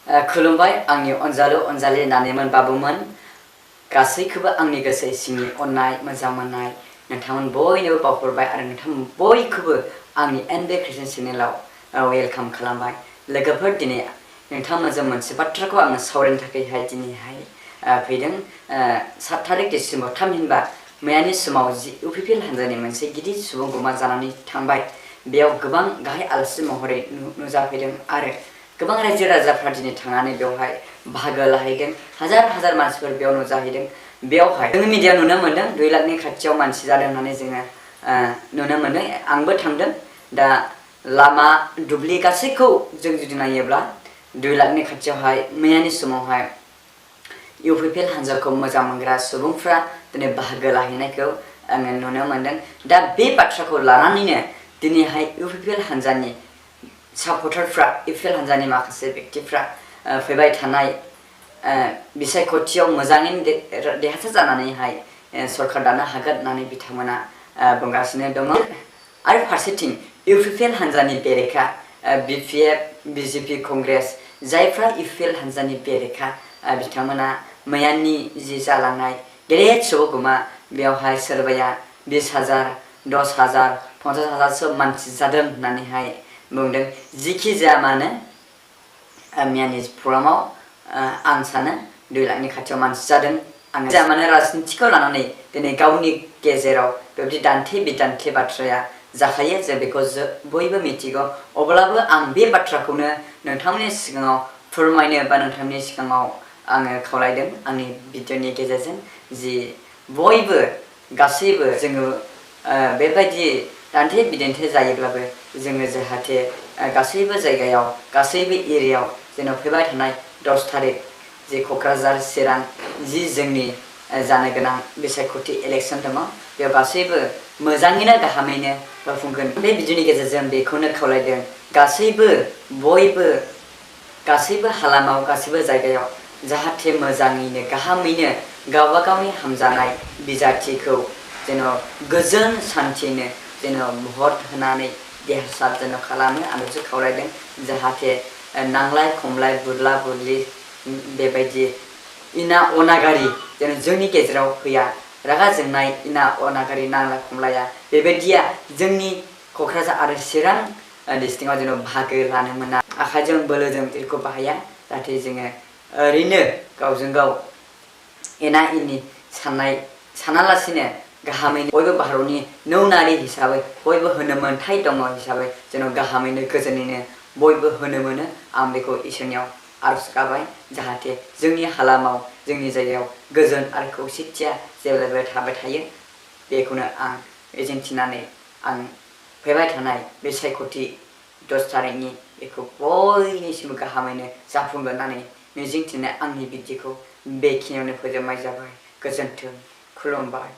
खुलुमबाय आंनि अनजालु अनजालि नानिमोन बाबुमोन गासैखौबो आंनि गोसो सिंनि अननाय मोजां मोननाय नोंथांमोन बयनोबो बावहरबाय आरो नोंथांमोन बयखौबो आंनि एनबे क्रिस्टियान चेनेलाव वेलकाम खालामबाय लोगोफोर दिनै नोंथांमोनजों मोनसे बाथ्राखौ आङो सावरायनो थाखायहाय दिनैहाय फैदों 7 तारिख डिसेम्बर थामहिनबा मैयानि समाव जि UPPL हान्जानि मोनसे गिदिर सुबुं गमा जानानै थांबाय बेयाव गोबां गाहाय आलासि महरै नुजाफैदों आरो गोबां रायजो राजाफ्रा दिनै थांनानै बेवहाय बाहागो लाहैदों हाजार हाजार मानसिफोर बेयाव नुजाहैदों बेवहाय जों मिडियायाव नुनो मोनदों 2 लाखनि खाथियाव मानसि जादों होननानै जोङो नुनो मोनदों आंबो थांदों दा लामा दुब्लि गासैखौ जों जुदि नायोब्ला 2 लाखनि खाथियावहाय मैयानि समावहाय UPPL हान्जाखौ मोजां मोनग्रा सुबुंफ्रा दिनै बाहागो लाहैनायखौ आङो नुनो मोनदों दा बे बाथ्राखौ लानानैनो दिनैहाय UPPL हान्जानि सापर्टारफ्रा UPPL हान्जानि माखासे व्यक्तिफ्रा फैबाय थानाय बिसायखथियाव मोजाङैनो देरहासार जानानैहाय सरकार दानो हागोन होननानै बिथांमोना बुंगासिनो दङ आरो फारसेथिं UPPL हान्जानि बेरेखा BPF BJP कंग्रेस जायफ्रा UPPL हान्जानि बेरेखा बिथांमोना मैयानि जि जालांनाय गेदेर सुबुंगमा बेवहाय सोरबाया 20,000 10,000 50,000सो मानसि जादों होननानैहाय बुंदों जिखि जाया मानो मैयानि प्रग्रामाव आं सानो 2 लाखनि खाथियाव मानसि जादों आं जाया मानो राजनितिखौ लानानै दिनै गावनि गेजेराव बेबायदि दान्थे बिदान्थे बाथ्राया जाखायो जों बेखौ बयबो मिथिगौ अब्लाबो आं बे बाथ्राखौनो नोंथांमोननि सिगाङाव फोरमायनो बा नोंथांमोननि सिगाङाव आङो खावलायदों आंनि भिडिअनि गेजेरजों जि बयबो गासैबो जोङो बेबायदि दान्थे बिदान्थे जायोब्लाबो जोङो जाहाथे गासैबो जायगायाव गासैबो एरियायाव जेन फैबाय थानाय 10 तारिख जे क'क्राझार चिरां जि जोंनि जानो गोनां बिसायखति इलेक्सन दङ बेयाव गासैबो मोजाङैनो गाहामैनो जाफुंगोन बे भिडिअनि गेजेरजों बेखौनो खावलायदों गासैबो बयबो गासैबो हालामाव गासैबो जायगायाव जाहाथे मोजाङैनो गाहामैनो गावबा गावनि हामजानाय बिजाथिखौ जेन गोजोन सान्थियैनो जेन भट होनानै देरहासार जेन खालामो आं बेखौ खावलायदों जाहाथे नांलाय खमलाय बुदला बुदलि बेबायदि इना अनागारि जेन जोंनि गेजेराव फैया रागा जोंनाय इना अनागारि नांलाय खमलाया बेबायदिया जोंनि क'क्राझार आरो चिरां डिस्ट्रिक्टआव जेन बाहागो लानो मोना आखाइजों बोलोजों बेखौ बाहाया जाहाथे जोङो ओरैनो गावजों गाव एना एनि सानालासिनो गाहामैनो बयबो भारतनि नौनारि हिसाबै बयबो होनो मोन्थाय दङ हिसाबै जेन गाहामैनो गोजोनैनो बयबो होनो मोनो आं बेखौ इसोरनियाव आरज गाबाय जाहाथे जोंनि हालामाव जोंनि जायगायाव गोजोन आरो खौसेथिया जेब्लाबो थाबाय थायो बेखौनो आं मिजिंथिनानै आं फैबाय थानाय बिसायखति 10 तारिखनि बेखौ बयनिसिमबो गाहामैनो जाफुंगोन होननानै मिजिंथिनाय आंनि भिडिअखौ बेखिनियावनो फोजोबनाय जाबाय गोजोन्थों खुलुमबाय।